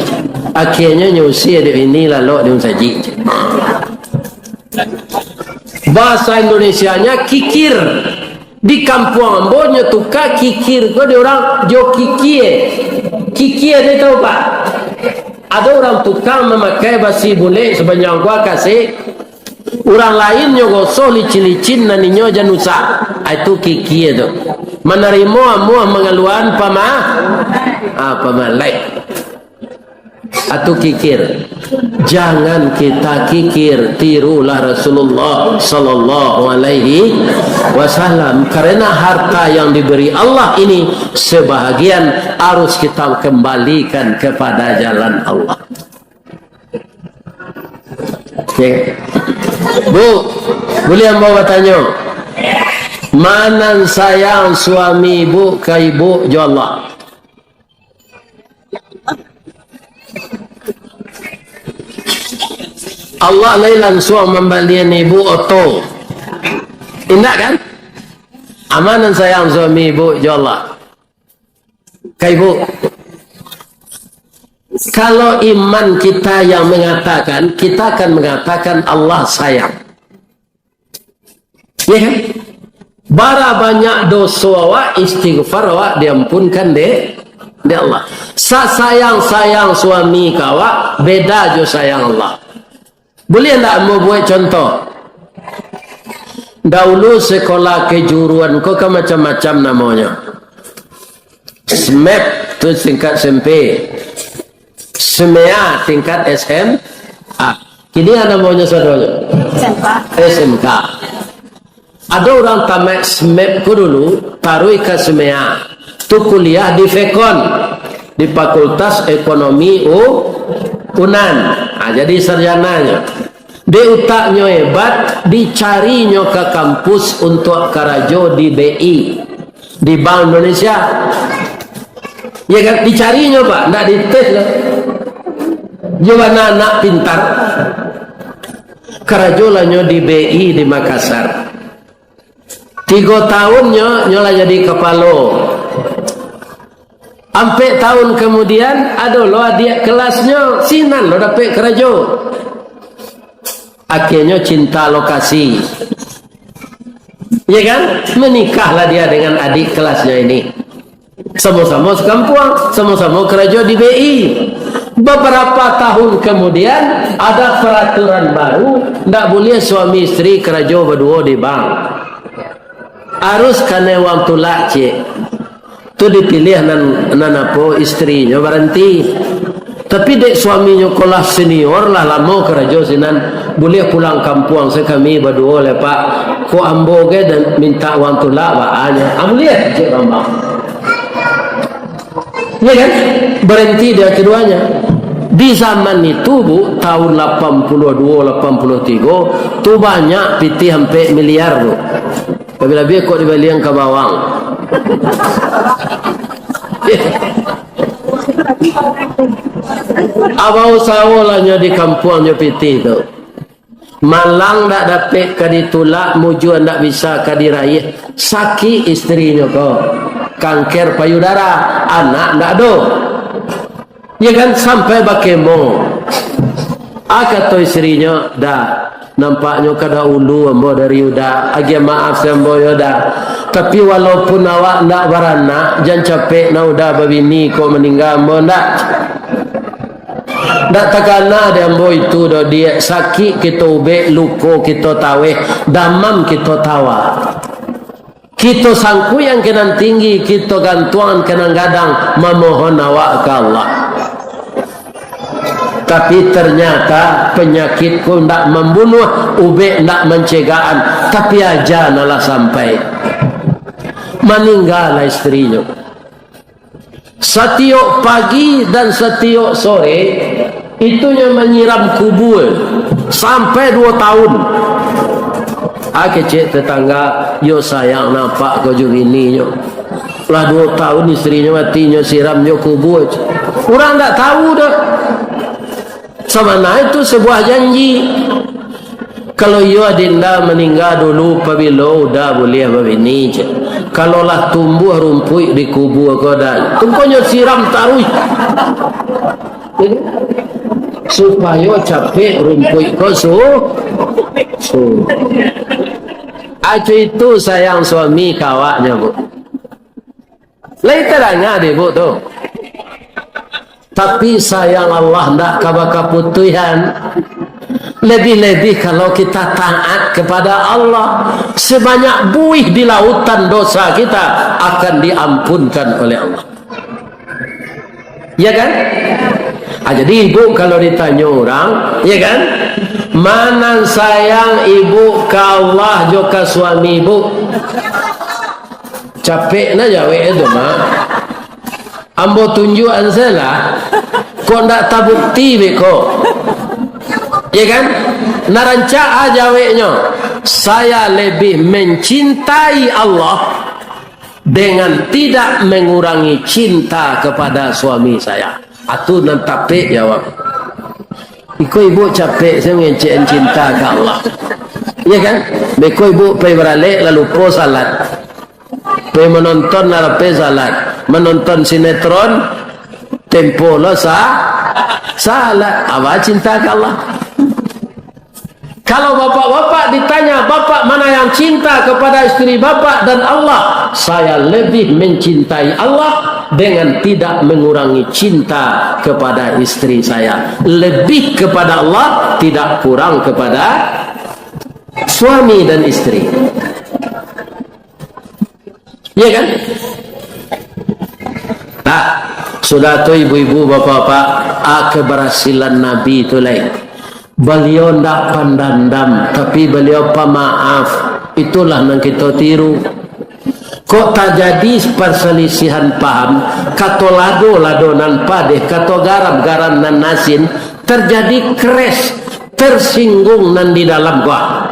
Akhianyo nyo usia dek bini lalok di musajik. Bahasa Indonesianya kikir. Di kampuang ambo nyo tuka kikir ko di urang jo kikie. Kikie ni tahu, Pak? Ado urang tukang mamakai basi bulek sabanjang gua kasek, urang lain nyo gosoh licin-licin nan inyo jan usah. Ah, itu kikie tu. Manarimo amuah mangaluan pama-, ah, pamalek. Atau kikir. Jangan kita kikir, tirulah Rasulullah sallallahu alaihi wasallam. Karena harta yang diberi Allah ini sebahagian harus kita kembalikan kepada jalan Allah. Ya. Bu, boleh ambo batanyo? Ma nan sayang suami ibu ka ibu jo Allah? Allah lai lansuang mambalian ibu oto. Indak kan? Ma nan sayang suami ibu jo Allah? Ka ibu. Kalau iman kita yang mengatakan, kita akan mengatakan Allah sayang. Ya kan? Bara banyak doso awak, istighfar awak diampunkan dek, dek Allah. Sasayang-sayang suami ka awak, beda jo sayang Allah. Boleh ndak ambo buek contoh? Dahulu sekolah kejuruan ko kan macam-macam namonyo. SMEP tu tingkat S M P. SMEA tingkat S M A. Kini a namonyo sadonyo? S M K. S M K. Ado urang tamaik SMEP ko dulu, taruih ka SMEA. Tu kuliah di Fekon, di Fakultas Ekonomi U-, Unan. Ha, jadi sarjananyo. Dek utaknyo hebat, dicarinyo ka kampus untuak karajo di B I, di Bank Indonesia. Ya kan? Dicarinyo, Pak, ndak dites lah. Iyo bana anak pintar. Karajo lah nyo di B I di Makassar. Tigo tahun nyo, nyo lah jadi kapalo. Ampek tahun kamudian, ado lo adiak kelasnyo, sinan lo dapek karajo. Akhirnyo cinta lokasi. Ya kan? Menikahlah dia dengan adik kelasnya ini. Samo-samo sakampuang, samo-samo karajo di B I. Beberapa tahun kemudian, ada peraturan baru, ndak buliah suami isteri karajo baduo di bank. Harus kanai uang tulak, cik. Tu dipiliah nan, nan apo, isterinyo baranti. Tapi dek suaminyo ko lah senior, lah lamo karajo sinan, buliah pulang kampuang se kami baduo lai, Pak. Ko ambo ge dan minta uang tulak, baa nyo. Ah, buliah, cik Bambang. Ya kan? Berhenti dia keduanya. Di zaman itu, Bu, tahun lapan puluh dua, lapan puluh tiga, tu banyak pitih ampek miliar tu. Labiah-labiah kok dibalian ka bawang. Abah usaho lah nyo di kampuang nyo pitih tu. Malang ndak dapek ka ditulak, mujua ndak bisa ka diraih. Sakik isterinyo ko. Kanker payudara, anak ndak ado. Ya kan, sampai bakemo. Ah, kato isterinyo, "Da, nampaknyo ka dahulu ambo dari Uda. Agiah maaf se ambo yo, Da. Tapi walaupun awak ndak baranak, jan capek nah Uda babini ko maningga ambo, ndak. Ndak takana dek ambo itu doh, Diak. Sakik kito ubek, luko kito taweh, damam kito tawa." Kito sangkuian ka nan tinggi, kito gantuangan ka nan gadang, mamohon awak ka Allah. Tapi ternyata penyakit ko ndak mambunuah, ubek ndak mancegahan, tapi aja nan lah sampai. Maninggalah isterinyo. Satiok pagi dan satiok sore, itunyo manyiram kubua sampai duo tahun. Ah, kecek tetangga, "Yo sayang nampak ko jo bininyo. Lah duo tahun isterinyo mati, nyo siram jo kubua." Urang ndak tahu doh. Sabana itu sebuah janji. Kalau iyo adinda maningga dulu, pabilo Uda buliah babini, cek. Kalau lah tumbuah rumpuik di kubua ko, Da, tu ko nyo siram taruih. Supayo capek rumpuik ko su-, su-, Aco itu sayang suami ka awaknyo, Bu. Lai tadanga dek Ibu tu. Tapi sayang Allah ndak ka bakaputuihan. Lebih-lebih kalau kita taat kepada Allah, sebanyak buih di lautan dosa kita akan diampunkan oleh Allah. Ya kan? Ah, jadi ibu kalau ditanyo urang, ya kan? Mana sayang ibu ka Allah jo ka suami ibu? Capek na jawek tu, Mak. Ambo tunjuakan sajolah. Kok ndak tabukti beko? Ya kan? Nah, rancak ah jaweknyo. Saya lebih mencintai Allah dengan tidak mengurangi cinta kepada suami saya. Atu nan tapek jawab. Iko ibu capek saya mengecekan cinta ka Allah. Ya kan? Beko ibu pai baralek lalu po salat. Pai menonton narape salat. Menonton sinetron tempo lo sa salat. Apa cinta ka Allah? Kalau bapak-bapak ditanya, "Bapak mana yang cinta kepada istri bapak dan Allah?" Saya lebih mencintai Allah dengan tidak mengurangi cinta kepada istri saya. Lebih kepada Allah, tidak kurang kepada suami dan istri. Ya kan? Nah, sudah tu ibu-ibu, bapak-bapak, ah, keberhasilan Nabi tu lain. Baliau ndak pandandam, tapi baliau pamaaf. Itulah nan kito tiru. Kok tajadi perselisihan paham, kato lado, lado nan padeh, kato garam, garam nan asin, terjadi crash, tersinggung nan di dalam gua.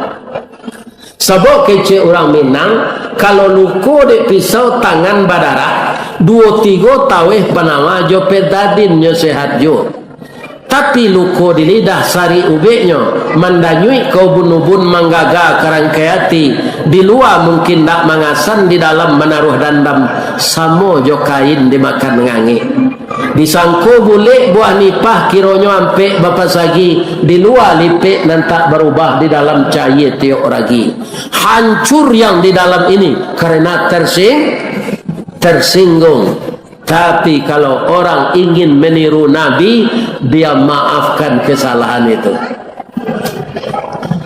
Sabab kecek urang Minang, kalau luko dek pisau tangan badarah, duo tigo taweh panawar jo betadin nyo sehat juo. Tapi luko di lidah sarik ubeknyo, mandanyuik ka ubun-ubun, manggaga ka rangkai ati, di lua mungkin ndak mangasan, di dalam manaruah dandam, samo jo kain dimakan ngangek. Disangko bulek buah nipah, kironyo ampek bapasagi, di lua lipek nan tak barubah, di dalam cayie tiok ragi. Hancur yang di dalam ini karena tersing-, tersinggung. Tapi kalau orang ingin meniru Nabi, dia maafkan kesalahan itu.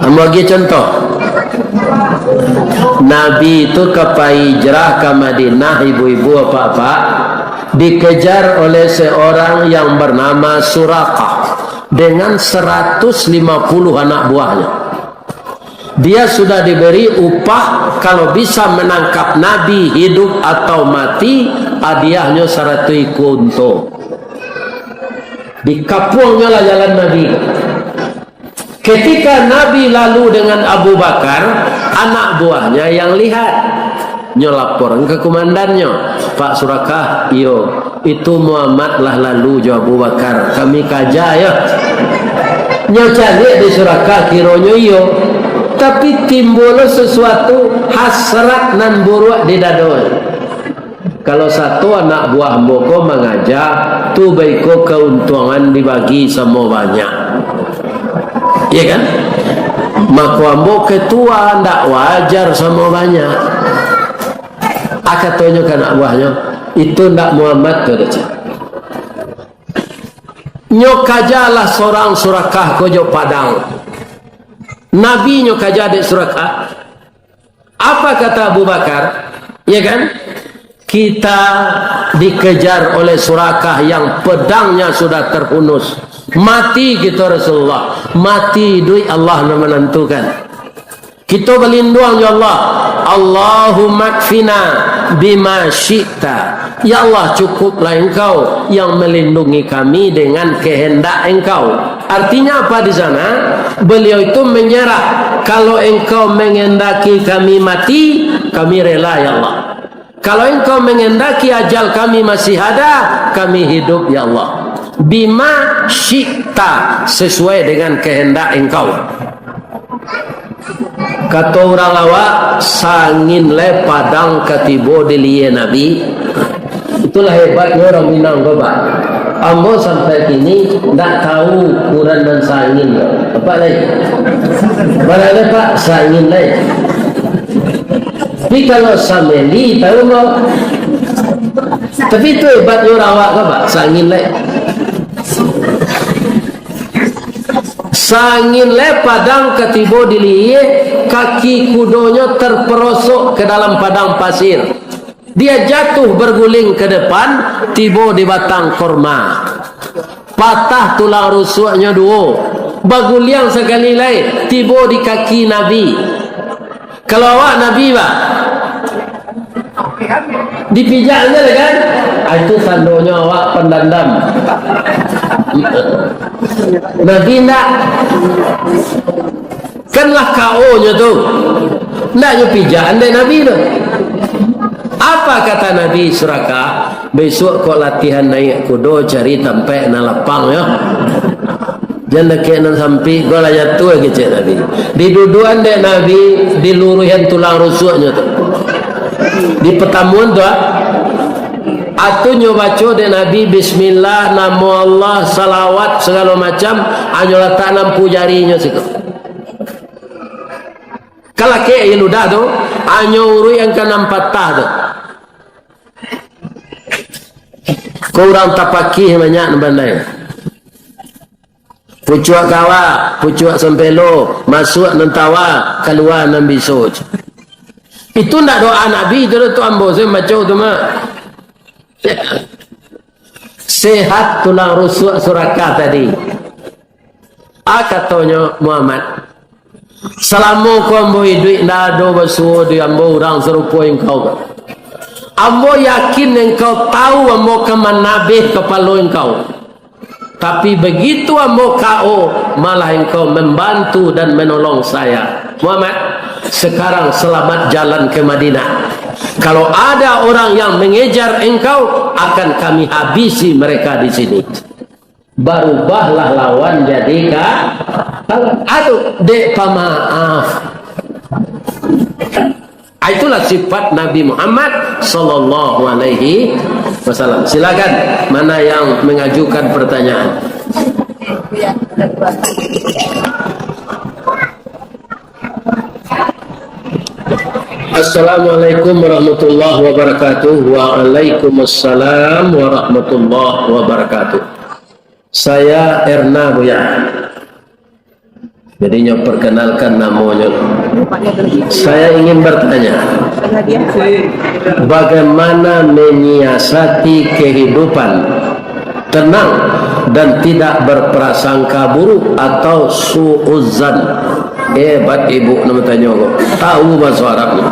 Ambo agiah contoh. Nabi tu ka pai hijrah ka Madinah, ibu-ibu, apak-apak, dikejar oleh seorang yang bernama Suraqah dengan seratus lima puluh anak buahnya. Dia sudah diberi upah, kalau bisa menangkap Nabi hidup atau mati, hadiahnyo saratus ikua unto. Dikapuangnyo lah jalan Nabi. Ketika Nabi lalu dengan Abu Bakar, anak buahnya yang lihat. Nyo laporan ka komandannyo, "Pak Suraqah, iyo, itu Muhammad lah lalu jo Abu Bakar, kami kaja, yo." Nyo caliak di Suraqah, kironyo iyo, tapi timbul sesuatu hasrat nan buruak di dado. Kalau sato anak buah ambo ko mangaja, tu baiko kauntuangan dibagi samo banyak. Iya kan? Mako ambo ketua, ndak wajar samo banyak. Ah, katonyo ka anak buahnyo, "Itu ndak Muhammad tu, Dek Cik. Nyo kajalah sorang Suraqah ko jo padang. Nabi nyo kaja dek Suraqah." Apa kata Abu Bakar? Ya kan? "Kita dikejar oleh Suraqah yang pedangnya sudah terhunus. Mati kita, Rasulullah. Mati iduik Allah nan menentukan. Kita berlindung, ya Allah. Allahumma kfina bima syi'ta. Ya Allah, cukuplah Engkau yang melindungi kami dengan kehendak Engkau." Artinya apa di sana? Beliau itu menyerah. "Kalau Engkau menghendaki kami mati, kami rela, ya Allah. Kalau Engkau menghendaki ajal kami masih ada, kami hidup, ya Allah. Bima syi'ta, sesuai dengan kehendak Engkau." Kato urang awak, "Sangin lai padang ka tibo di liye Nabi." Itulah hebatnyo urang Minang ko, Pak. Ambo sampai kini ndak tahu ukuran nan sangin. Apak lai? Bara lai, Pak, sangin lai? Tapi kalau sameli, tahu nggak? Tapi itu hebatnya urang awak ko, Pak. Saangin lai. Saangin lai padang ka tibo di lihia, kaki kudonyo terperosok ke dalam padang pasir. Dia jatuh berguling ke depan, tibo di batang korma. Patah tulang rusuknyo duo. Baguliang sakali lai, tibo di kaki Nabi. Kalau awak Nabi, bah, dipijak aja lah kan? Ah, itu tandonyo awak pandandam. Nabi ndak. Kan lah K O-nyo tu. Ndak nyo pijakan dek Nabi tu. Apa kata Nabi Suraka? Besok kok latihan naik kudo, cari tampek nan lapang, yo. Jan dakek nan sampik, kok lah jatuah, kecek Nabi. Diduduan dek Nabi, diluruihan tulang rusuknyo tu. Di patamuan tu, ah. Atu nyo baco dek Nabi, bismillah, namo Allah, salawat, sagalo macam, anyo latak nampu jarinyo siko. Kalakek aia ludah tu, anyo uruik yang ka nan patah tu. Ko urang tapakih banyak nan pandai. Pucuak kawa, pucuak sampelo, masuak nan tawa, kalua nan biso. Itu ndak doa Nabi tu, tu ambo se baco tu mah. Sehat tulang rusuk Suraka tadi. Ah, katonyo Muhammad, salamo ko ambo iduik, ndak ado basuo di ambo urang sarupo engkau. Ambo yakin engkau tahu ambo ka manabeh kapalo engkau. Tapi begitu ambo K O, malah engkau membantu dan menolong saya. Muhammad, sekarang selamat jalan ke Madinah. Kalau ada orang yang mengejar engkau, akan kami habisi mereka di sini. Barubahlah lawan jadi ka-, kawan. Aduh, dek pamaaf. Ah, itulah sifat Nabi Muhammad sallallahu alaihi wasallam. Silakan, mana yang mengajukan pertanyaan? Assalamualaikum warahmatullahi wabarakatuh. Waalaikumsalam warahmatullahi wabarakatuh. Saya Erna, Buya. Jadi, nyo perkenalkan namonyo. Saya ingin bertanya, bagaimana menyiasati kehidupan tenang dan tidak berprasangka buruk atau su'uzan? Hebat ibu nak batanyo ko. Tahu bahaso Arab ni.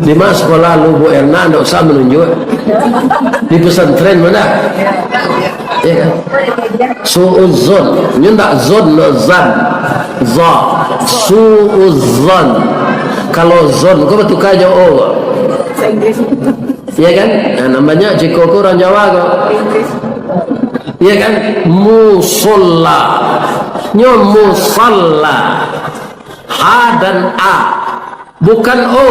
Di ma sekolah lu, Bu Erna, ndak usah menunjuk. Di pesantren mana? Ya kan? Su'uzon. Nyo ndak zon, no, zan. Za. Su'uzon. Kalau zon, ko batuka jo o. Ya kan? Nah, namanya ciko ko urang Jawa ko. Ya kan? Musola. Nyo musalla. Ha dan a. Bukan o.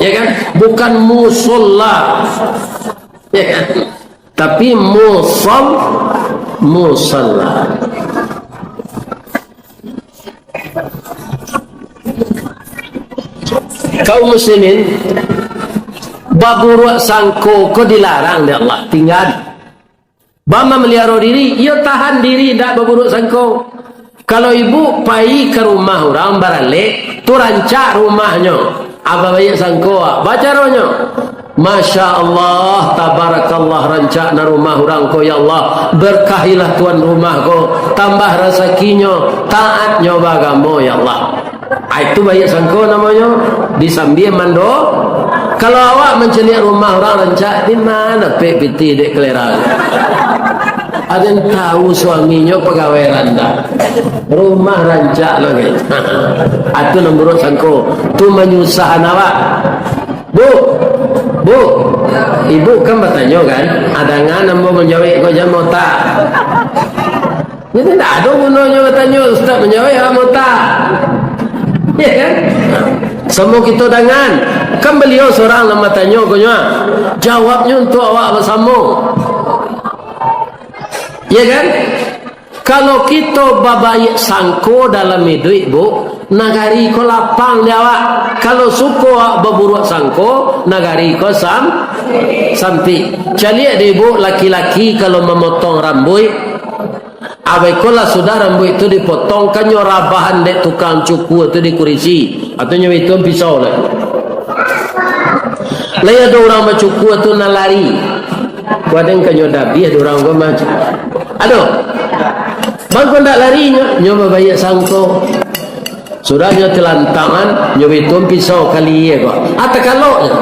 Ya kan? Bukan musola. Ya kan? Tapi musol-, musalla. Kaum muslimin, baburuak sangko ko dilarang dek Allah, tingga. Ba mamaliaro diri, iyo tahan diri, indak baburuak sangko. Kalau ibu pai ka rumah urang baralek, tu rancak rumahnyo. Abah baiak sangko, ah. Bacaronyo, "Masya Allah, tabarakallah, rancak na rumah urang ko, ya Allah. Berkahilah tuan rumah ko, tambah rasakinyo, taatnyo baagamo, ya Allah." Ah, itu baiak sangko namonyo, disambia mando. Kalau awak mancaliak rumah urang rancak, di ma dapek pitih dek kalera? Ado nan tahu suaminyo pagawai randah. Rumah rancak lo, guys. Atu nan buruak sangko. Tu manyusahan awak. Bu, Bu, ibu kan batanyo kan? Adangan ambo manjawek ko jam otak. Jadi ndak ado gunonyo batanyo, ustaz manjawek awak otak. Ya kan? Samo kito dangan. Kan baliau sorang nan batanyo ko nyo. Jawabnyo untuak awak basamo. Ya kan? Kalau kito babaiak sangko dalam iduik, Bu, Nagari ko lapang di awak. Kalau suko awak baburuak sangko, nagari ko sam-, sampik. Caliak dek ibu, laki-laki kalau mamotong rambuik, abih ko lah sudah rambuik tu dipotong, kan nyo rabahan dek tukang cukur tu di kurisi, atau nyo baitu pisau lah. Lai ado urang bacukur tu nan lari. Kuadang ka nyo dabiah dek urang ko mah. Aduh. Bang ko ndak lari nyo, nyo babaiak sangko. Sudah nyo tilantangan, nyo baitu pisau kali ye ko. Ah, takalok nyo.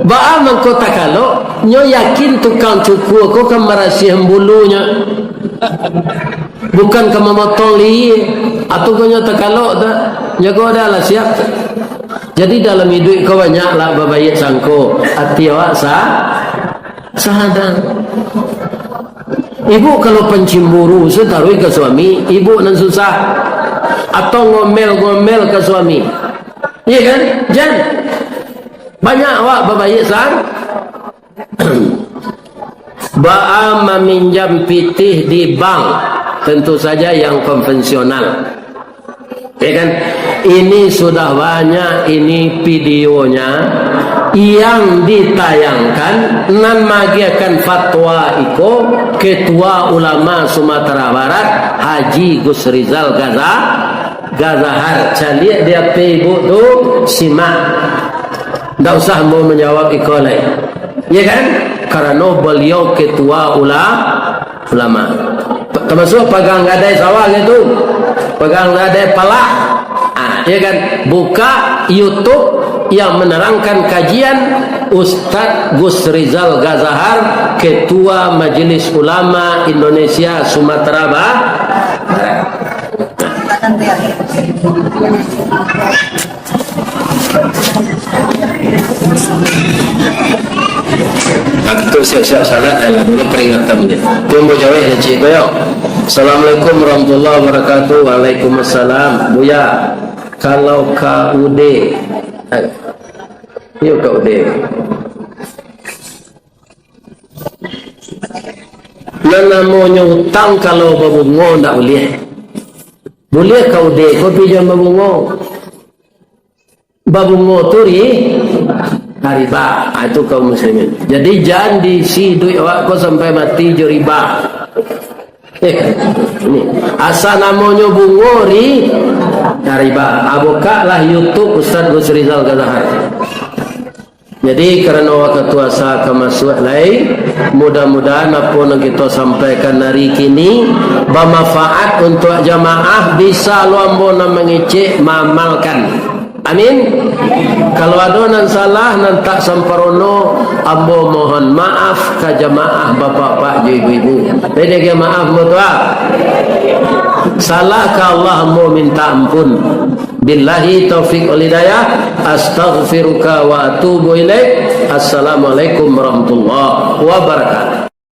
Baa mangko takalok, nyo yakin tukang cukur ko ka marasiahan bulunyo. Bukan ka mamotong lihia. Atau ko nyo takalok tu, nyo ko dah lah siap. Jadi dalam iduik ko banyak lah babaiak sangko. Ati awak sa-, sahadang. Ibu kalau pancimburu, sataruih ka suami, ibu nan susah. Atau ngomel-ngomel ka suami. Iya kan? Jan. Banyak awak babaiak sang-, Baa maminjam pitih di bank, tentu saja yang konvensional. Ya kan? Ini sudah banyak ini videonya yang ditayangkan, nan magiahkan fatwa iko Ketua Ulama Sumatera Barat, Haji Gus Rizal Gaza-, Gazahar. Caliak di H P ibu tu, simak. Ndak usah mau manjawab iko lai. Ya kan? Karano baliau ketua ula-, ulama. Termasuk pagang gadai sawah gitu. Pagang gadai palah. Ah, ya kan? Buka YouTube yang menerangkan kajian Ustadz Gus Rizal Gazahar, Ketua Majelis Ulama Indonesia Sumatera Ba-, Barat. Waktu siap-siap salat, dah lah, dulu peringatan dia. Tunggu jawab ya, Cik Koyok. Assalamualaikum warahmatullahi wabarakatuh. Waalaikumsalam. Buya, kalau K U D, eh, iyo K U D. Nan namonyo utang kalau babungo ndak buliah. Buliah K U D ko pinjam babungo. Babungo tu ri-, riba. Ah, itu kaum muslimin. Jadi, jan diisi duit awak ko sampai mati jo riba. Eh, ni. Asa namonyo bungo ri-, riba. Ah, bukaklah YouTube Ustaz Gus Rizal Gazahar. Jadi, karano wakatu asa ka masuak lai, mudah-mudahan apo nan kito sampaikan ari kini bamanfaat untuak jamaah, bisa lo ambo nan mangecek maamalkan. Amin. Kalau ado nan salah, nan tak samparono, ambo mohon maaf ka jamaah bapak-bapak jo ibu-ibu. Jadi, maaf ambo tu, ah. Salah ka Allah, ambo minta ampun. Billahi taufik wal hidayah. Astaghfiruka wa atubu ilaik. Assalamualaikum warahmatullahi wabarakatuh.